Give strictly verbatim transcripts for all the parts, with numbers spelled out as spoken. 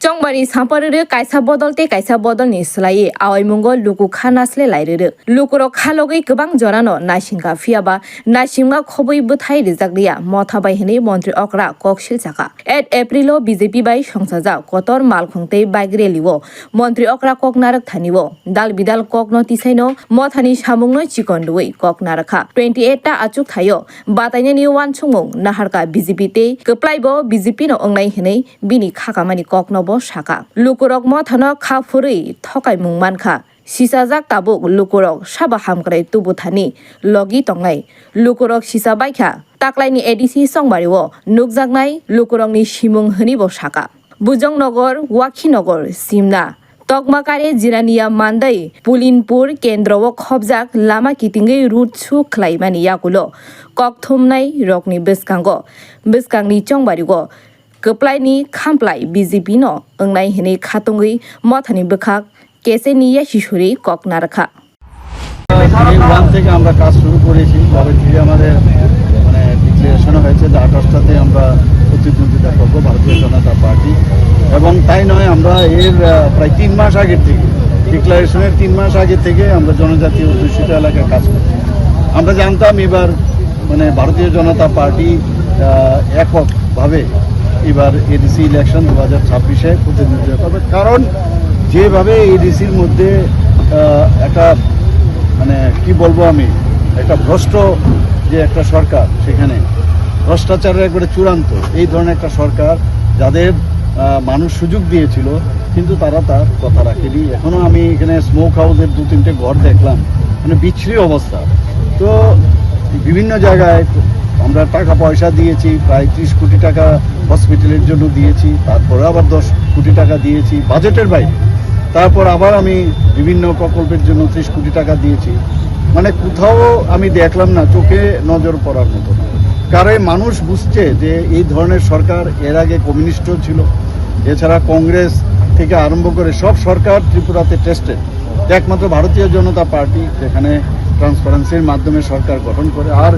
Chongbari sampa rwrwk kaisa bodol tei kaisa bodolni swlaiwi awaimungo luku kha nasle lai rwrwk. Lukurok kha logwi kwbang jorano naisingkha, phiyaba naisingma khobwi bwthai rijak liya motha bai hwnwi montri okra kok silchakha. Eight April-o B J P bai songchajak kotor malkhung tei bike rally-o montri okra kok narwk thani-o dal bidal kokno tisaino mothani samungno chikon rwui kok narwkha. Twenty eight ta achuk thaio batainani uansukmung naharkha B J P tei kwplaibo B J P no wngnai hwnwi bini khakamani kokno bo sakha. Lukurok mothano kha phurwi thokaimung mankha. Sisajak tabuk lukurok sabo hamkrai tubuthani logi tongnai. Lukurok sisa baikha. Taklaini A D C Chongbari-o nukjaknai lukurokni simung hwnwi bo sakha. Bujongnogor, Wakhinogor, Simna, Tokmakare, Jirania Mandai, Pulinpur kendro-o khobjak lama kitingwi route su khlaimani yakulo kokthumnai rokni bwskango, bwskangni Chongbari-o kwplaini khamplai B J P no wngnai hwnwi khatungwi mothani bwkhak keseni yasisuri kok narwkha. দিন ওয়ান থেকে আমরা কাজ শুরু করেছি, কবে থেকে আমাদের মানে ডিক্লারেশন হয়েছে যে আঠাশটাতে আমরা প্রতিদ্বন্দ্বিতা করবো ভারতীয় জনতা পার্টি। এবং তাই নয়, আমরা এর আহ, প্রায় তিন মাস আগের থেকে, ডিক্লারেশনের তিন মাস আগে থেকে আমরা জনজাতি অধ্যুষিত এলাকায় কাজ করছি। আমরা জানতাম এবার মানে ভারতীয় জনতা পার্টি আহ, এককভাবে এবার এডিসি ইলেকশন দু হাজার ছাব্বিশে প্রতিদ্বন্দ্বিতা করবে, কারণ যেভাবে এডিসির মধ্যে আহ, একটা মানে কি বলবো আমি, একটা ভ্রষ্ট যে একটা সরকার, সেখানে ভ্রষ্টাচারের একবারে চূড়ান্ত। এই ধরনের একটা সরকার, যাদের আহ, মানুষ সুযোগ দিয়েছিল, কিন্তু তারা তার কথা রাখেনি। এখনো আমি এখানে স্মোক হাউসের দু তিনটে ঘর দেখলাম, মানে বিশ্রী অবস্থা। তো বিভিন্ন জায়গায় আমরা টাকা পয়সা দিয়েছি, প্রায় ত্রিশ কোটি টাকা হসপিটালের জন্য দিয়েছি, তারপরে আবার দশ কোটি টাকা দিয়েছি বাজেটের বাইরে। তারপর আবার আমি বিভিন্ন প্রকল্পের জন্য ত্রিশ কোটি টাকা দিয়েছি। মানে কোথাও আমি দেখলাম না, চোখে নজর পড়ার মতো না। কারণ মানুষ বুঝছে যে এই ধরনের সরকার এর আগে কমিউনিস্টও ছিল, এছাড়া কংগ্রেস থেকে আরম্ভ করে সব সরকার ত্রিপুরাতে টেস্টেড। একমাত্র ভারতীয় জনতা পার্টি যেখানে ট্রান্সপারেন্সির মাধ্যমে সরকার গঠন করে। আর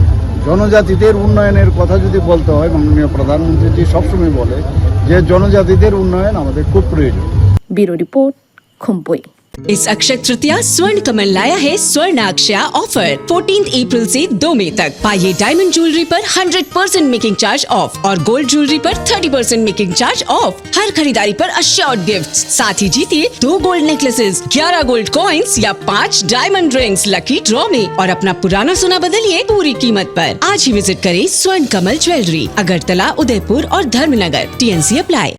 জনজাতিদের উন্নয়নের কথা যদি বলতে হয়, মাননীয় প্রধানমন্ত্রীজি সবসময় বলে যে জনজাতিদের উন্নয়ন আমাদের খুব প্রয়োজন। Bureau report, Khumpui. इस अक्षय तृतीया स्वर्ण कमल लाया है स्वर्ण अक्षया ऑफर। फोर्टीन अप्रैल से दो मई तक पाइए डायमंड ज्वेलरी पर hundred percent making charge off और गोल्ड ज्वेलरी पर thirty percent making charge off. हर खरीदारी पर अश्योर्ड गिफ्ट, साथ ही जीतिए दो गोल्ड नेकलेसेस, ग्यारह गोल्ड कॉइंस या पाँच डायमंड रिंग्स लकी ड्रॉ में और अपना पुराना सोना बदलिए पूरी कीमत पर। आज ही विजिट करें स्वर्ण कमल ज्वेलरी, अगरतला, उदयपुर और धर्मनगर। TNC apply.